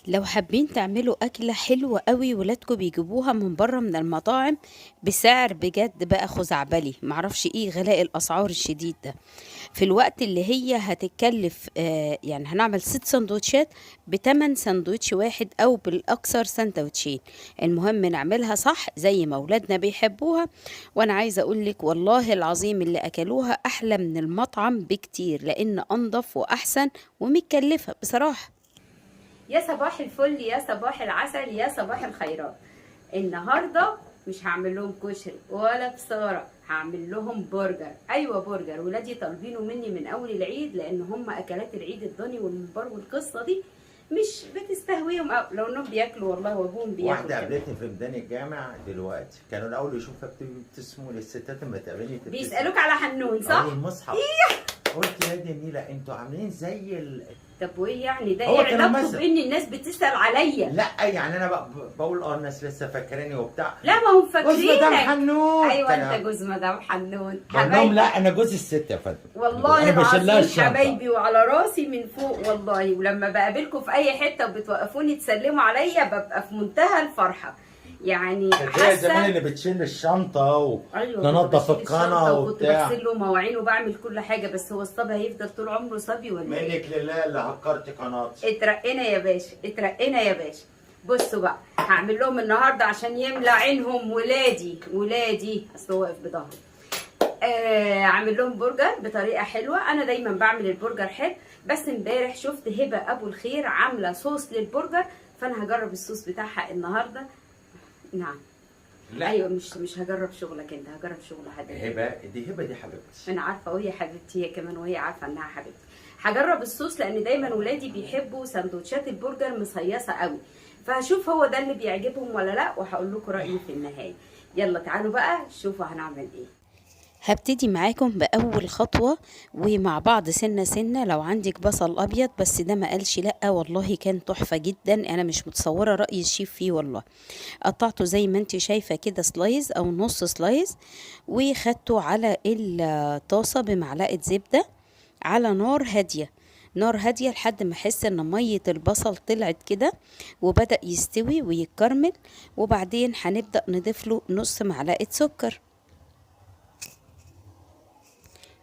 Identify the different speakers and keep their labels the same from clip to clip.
Speaker 1: لو حابين تعملوا أكلة حلوة قوي ولادكم بيجيبوها من بره من المطاعم بسعر بجد بقى خزعبلي، معرفش ايه غلاء الأسعار الشديد ده. في الوقت اللي هي هتتكلف يعني هنعمل 6 سندوتشات بتمن سندوتش واحد أو بالأكثر سندوتشين. المهم نعملها صح زي ما ولادنا بيحبوها. وأنا عايزة أقولك والله العظيم اللي أكلوها أحلى من المطعم بكتير، لأن أنضف وأحسن ومتكلفة بصراحة. يا صباح الفل، يا صباح العسل، يا صباح الخيرات. النهارده مش هعمل لهم كشري ولا بصاره، هعمل لهم برجر. ايوه برجر، ولادي طالبينه مني من اول العيد، لان هم اكلات العيد الضاني والممبار والقصه دي مش بتستهويهم، أو لو انهم بياكلوا والله وابوهم بياكل.
Speaker 2: واحدة قابلتني في ميدان الجامع دلوقتي، كانوا الاول يشوفها بتبتسموا للستات لما تقابلني
Speaker 1: بيسالوك على حنون صح؟
Speaker 2: اول مصحف. قلت يا دي النيله انتوا عاملين زي
Speaker 1: طب وايه يعني ده؟ ايه علاقته بان الناس بتسال عليا؟
Speaker 2: لا يعني انا بقول الناس لسه فاكراني وبتاع.
Speaker 1: لا ما هم فاكرينك.
Speaker 2: جوز مدام حنون.
Speaker 1: ايوه انت جوز مدام حنون.
Speaker 2: حبايبي لا انا جوز الست يا فندم
Speaker 1: والله العظيم، حبايبي وعلى راسي من فوق والله. ولما بقابلكم في اي حتة وبتوقفوني تسلموا عليا ببقى في منتهى الفرحة. يعني
Speaker 2: حاسه زمان اللي بتشيل الشنطة وننظف أيوة القناة وبتاع،
Speaker 1: كنت بغسل له مواعين وبعمل كل حاجة. بس هو الصبي هيفضل طول عمره صبي ولا
Speaker 2: ايه؟ منك لله اللي هكرت قناتي.
Speaker 1: اترقينا يا باشا، اترقينا يا باشا. بصوا بقى هعمل لهم النهارده عشان يملى عينهم ولادي، ولادي اصل هو واقف بظهري. عامل لهم برجر بطريقة حلوة. انا دايما بعمل البرجر حلو، بس امبارح شفت هبه ابو الخير عامله صوص للبرجر، فانا هجرب الصوص بتاعها النهارده. نعم. لا. ايوه مش هجرب شغلك انت، هجرب شغل حضرتك.
Speaker 2: هبه دي، هبه دي حبيبتي.
Speaker 1: انا عارفه وهي حبيبتي هي كمان، وهي عارفه انها حبيبتي. هجرب الصوص لان دايما ولادي بيحبوا سندوتشات البرجر مصيصه قوي، فهشوف هو ده اللي بيعجبهم ولا لا، وهقول لكم رايي في النهاية. يلا تعالوا بقى شوفوا هنعمل ايه. هبتدي معاكم بأول خطوة ومع بعض سنة سنة. لو عندك بصل أبيض، بس ده ما قالش لأ والله كان تحفة جدا، أنا مش متصورة رأي الشيف فيه والله. قطعته زي ما انت شايفة كده slice أو نص slice، وخدته على الطاسة بمعلقة زبدة على نار هادية، نار هادية لحد ما احس ان مية البصل طلعت كده وبدأ يستوي ويتكرمل. وبعدين هنبدأ نضيف له نص معلقة سكر.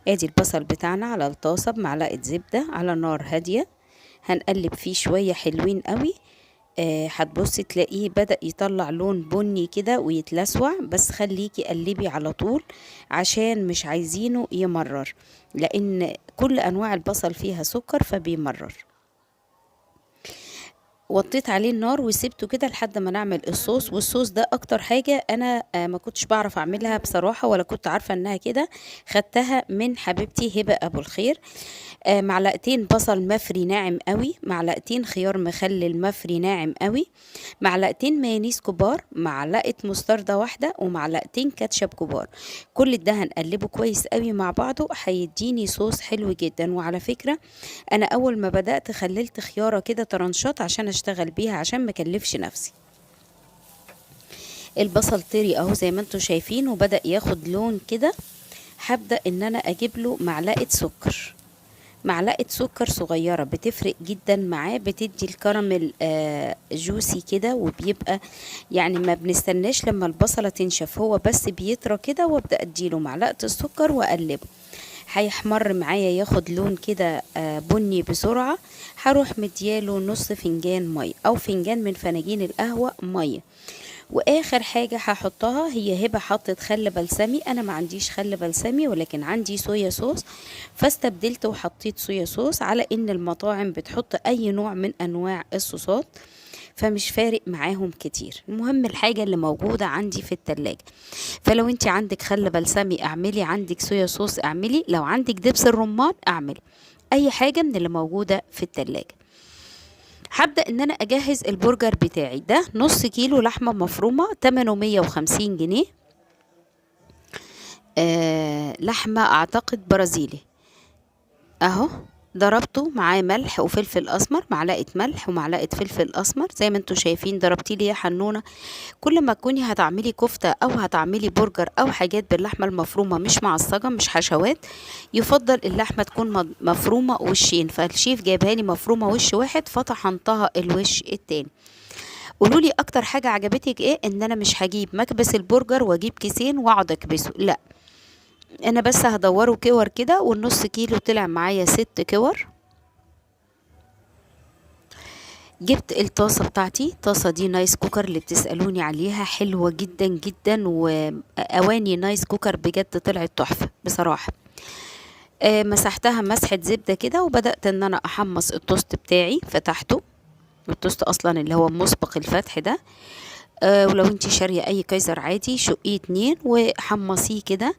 Speaker 1: ادي البصل بتاعنا على الطاسه بمعلقه زبدة على نار هادية، هنقلب فيه شوية حلوين قوي. هتبصي تلاقيه بدأ يطلع لون بني كده ويتلسوع، بس خليكي قلبي على طول عشان مش عايزينه يمرر، لان كل انواع البصل فيها سكر فبيمرر. وطيت عليه النار وسبته كده لحد ما نعمل الصوص. والصوص ده اكتر حاجة انا ما كنتش بعرف اعملها بصراحة، ولا كنت عارفة انها كده، خدتها من حبيبتي هبة ابو الخير. معلقتين بصل مفري ناعم قوي، معلقتين خيار مخلل مفري ناعم قوي، معلقتين مايونيز كبار، معلقة مستردة واحدة، ومعلقتين كاتشب كبار. كل ده هنقلبه كويس قوي مع بعضه، هيديني صوص حلو جدا. وعلى فكرة انا اول ما بدأت خللت خيارة كده طرنشات عشان اشتغل بيها، عشان ما اكلفش نفسي. البصل طري اهو زي ما انتم شايفين وبدأ ياخد لون كده. هبدأ ان انا اجيب له معلقة سكر، معلقة سكر صغيرة بتفرق جدا معاه، بتدي الكراميل جوسي كده، وبيبقى يعني ما بنستناش لما البصلة تنشف، هو بس بيطرى كده. وابدأ اديله معلقة السكر واقلبه، هيحمر معايا ياخد لون كده بني بسرعة. هروح مدياله نص فنجان مية او فنجان من فناجين القهوة مية. واخر حاجة هحطها هي هبة حطت خل بلسمي، انا ما عنديش خل بلسمي ولكن عندي صويا صوص، فاستبدلت وحطيت صويا صوص، على ان المطاعم بتحط اي نوع من انواع الصوصات فمش فارق معاهم كتير. المهم الحاجة اللي موجودة عندي في التلاجة. فلو انت عندك خل بلسمي اعملي، عندك صويا صوص اعملي، لو عندك دبس الرمان اعملي، اي حاجة من اللي موجودة في التلاجة. هبدأ ان انا اجهز البرجر بتاعي. ده نص كيلو لحمة مفرومة تمنه 150 جنيه، لحمة اعتقد برازيلي اهو. ضربته معاه ملح وفلفل اسمر، معلقه ملح ومعلقة فلفل اسمر زي ما انتوا شايفين. ضربتي لي يا حنونه. كل ما تكوني هتعملي كفته او هتعملي برجر او حاجات باللحمه المفرومه مش معصجه مش حشوات، يفضل اللحمة تكون مفرومه وشين. فالشيف جايبها لي مفرومه وش واحد، فطحنتها الوش التاني. قولوا لي اكتر حاجة عجبتك ايه؟ ان انا مش هجيب مكبس البرجر واجيب كيسين واقعد اكبسه، لا انا بس هدوره كور كده، والنص كيلو طلع معايا 6 كور. جبت الطاسه بتاعتي، الطاسه دي Nice Cooker اللي بتسالوني عليها، حلوة جدا جدا، واواني Nice Cooker بجد طلعت تحفة بصراحة. مسحتها مسحه زبدة كده، وبدات ان انا احمص التوست بتاعي. فتحته التوست اصلا اللي هو مسبق الفتح ده، ولو انتي شاريه اي كايزر عادي شقيه 2 وحمصيه كده.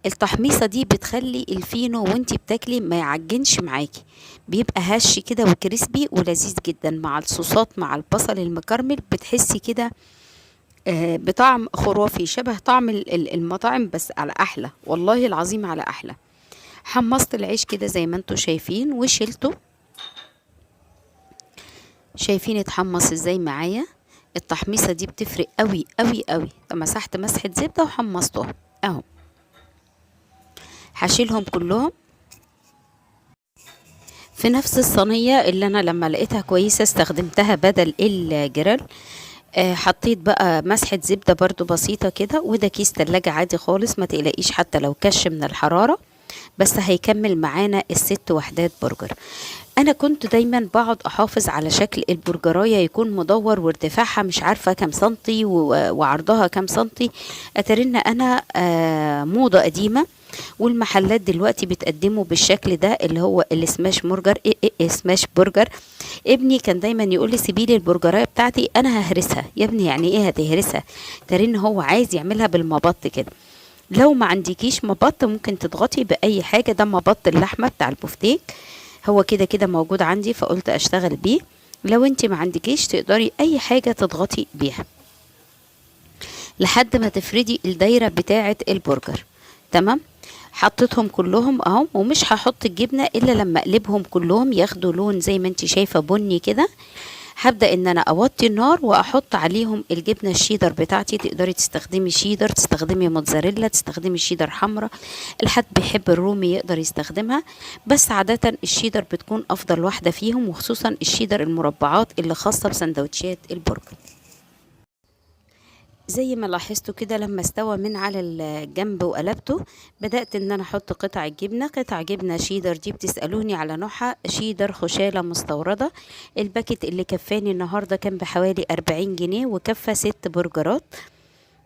Speaker 1: التحميصه دي بتخلي الفينو وانتي بتاكلي ما يعجنش معاكي، بيبقى هش كده و crispy ولذيذ جدا مع الصوصات مع البصل المكرمل، بتحسي كده بطعم خرافي شبه طعم المطاعم بس على احلى، والله العظيم على احلى. حمصت العيش كده زي ما انتوا شايفين وشلته، شايفين اتحمص ازاي معايا. التحميصه دي بتفرق قوي قوي قوي. مسحت مسحه زبدة وحمصتهم اهو، هشيلهم كلهم في نفس الصينية اللي انا لما لقيتها كويسة استخدمتها بدل الجريل. حطيت بقى مسحه زبدة برضو بسيطة كده، وده كيس تلاجة عادي خالص ما تقلقيش حتى لو كش من الحرارة، بس هيكمل معانا ال6 وحدات برجر. انا كنت دايما بقعد احافظ على شكل البرجرايه يكون مدور وارتفاعها مش عارفه كام سنتي وعرضها كام سنتي. اترن انا موضة قديمة، والمحلات دلوقتي بتقدمه بالشكل ده اللي هو ال smash burger. إيه smash burger. ابني كان دايما يقول لي سيبيلي البرجرايه بتاعتي انا ههرسها. يا ابني يعني ايه هتهرسها؟ ترن هو عايز يعملها بالمبط كده. لو ما عندكيش مبط ممكن تضغطي باي حاجة، ده مبط اللحمة بتاع البفتيك هو كده كده موجود عندي فقلت اشتغل بيه. لو انت ما عندكيش تقدري اي حاجة تضغطي بيها لحد ما تفردي الدايرة بتاعه البرجر. تمام، حطيتهم كلهم اهو، ومش هحط الجبنة الا لما اقلبهم كلهم ياخدوا لون زي ما انت شايفه بني كده. هبدا ان انا اوطي النار واحط عليهم الجبنة الشيدر بتاعتي. تقدري تستخدمي شيدر، تستخدمي موتزاريلا، تستخدمي شيدر حمراء، الحد بيحب الرومي يقدر يستخدمها، بس عادة الشيدر بتكون افضل واحدة فيهم، وخصوصا الشيدر المربعات اللي خاصة بسندوتشات البرجر. زي ما لاحظتوا كده لما استوى من على الجنب وقلبته، بدأت ان انا احط قطع الجبنة. قطع جبنة شيدر دي بتسألوني على نوعها، شيدر خشالة مستوردة. ال packet اللي كفاني النهاردة كان بحوالي 40 جنيه وكفى 6 برجرات،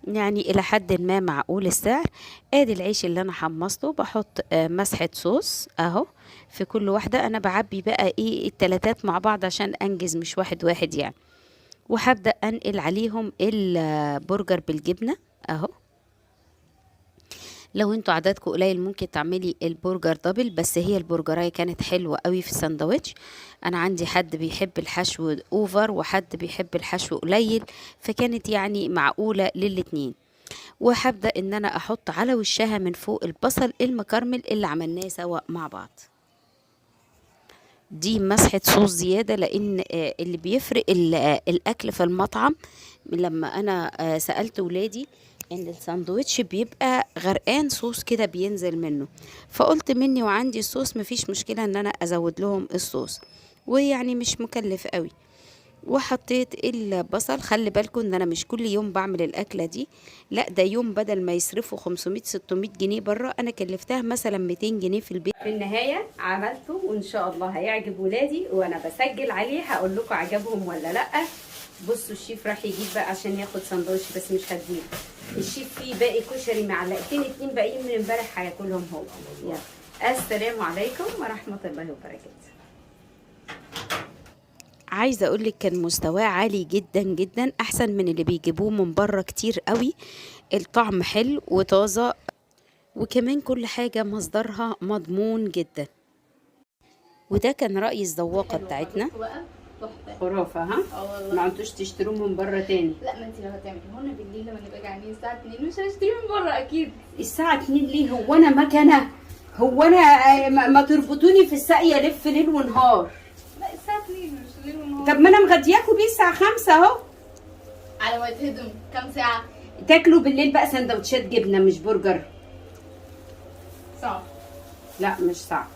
Speaker 1: يعني الى حد ما معقول السعر. ادي العيش اللي انا حمصته، بحط مسحة صوص اهو في كل واحدة. انا بعبي بقى ايه التلاتات مع بعض عشان انجز، مش واحد واحد يعني. وهبدأ انقل عليهم البرجر بالجبنة اهو. لو انتوا عددكم قليل ممكن تعملي البرجر double، بس هي البرجرايه كانت حلوة قوي في الساندوتش. انا عندي حد بيحب الحشو over وحد بيحب الحشو قليل، فكانت يعني معقولة للاتنين. وهبدأ ان انا احط على وشها من فوق البصل المكرمل اللي عملناه سوا مع بعض. دي مسحة صوص زيادة، لأن اللي بيفرق الأكل في المطعم، لما أنا سألت ولادي إن الساندوتش بيبقى غرقان صوص كده بينزل منه، فقلت مني وعندي الصوص مفيش مشكلة إن أنا أزود لهم الصوص، ويعني مش مكلف قوي. وحطيت البصل. خلي بالكم ان انا مش كل يوم بعمل الاكلة دي، لا ده يوم بدل ما يصرفوا 500-600 جنيه بره انا كلفتها مثلا 200 جنيه في البيت.
Speaker 3: في النهاية عملته وان شاء الله هيعجب ولادي، وانا بسجل عليه هقول لكم عجبهم ولا لا. بصوا الشيف راح يجيب بقى عشان ياخد سندوتش، بس مش هديه الشيف، فيه باقي كشري معلقتين 2 باقيين من امبارح هياكلهم هو. يلا السلام عليكم ورحمة الله وبركاته.
Speaker 1: عايزه اقولك كان مستواه عالي جدا جدا، احسن من اللي بيجيبوه من بره كتير قوي. الطعم حلو وطازه، وكمان كل حاجة مصدرها مضمون جدا. وده كان رأي الذواقه بتاعتنا.
Speaker 3: خرافه. ها
Speaker 4: اه والله
Speaker 3: ما عدتوش تشتروه من بره تاني.
Speaker 4: لا ما انت لو هتعمليه لنا بالليل لما نبقى جعانين الساعة 2 مش هنشتري من بره اكيد.
Speaker 3: الساعة 2 ليه؟ هو انا مكنه؟ هو انا ما تربطوني في الساقيه لف ليل ونهار.
Speaker 4: لا الساعة 2 مش ليل ونهار.
Speaker 3: طب ما انا مغدياكوا بيه الساعة 5 اهو.
Speaker 4: على ما يتهضم كام ساعة؟
Speaker 3: تاكلوا بالليل بقى سندوتشات جبنه مش برجر.
Speaker 4: صعب.
Speaker 3: لا مش صعب.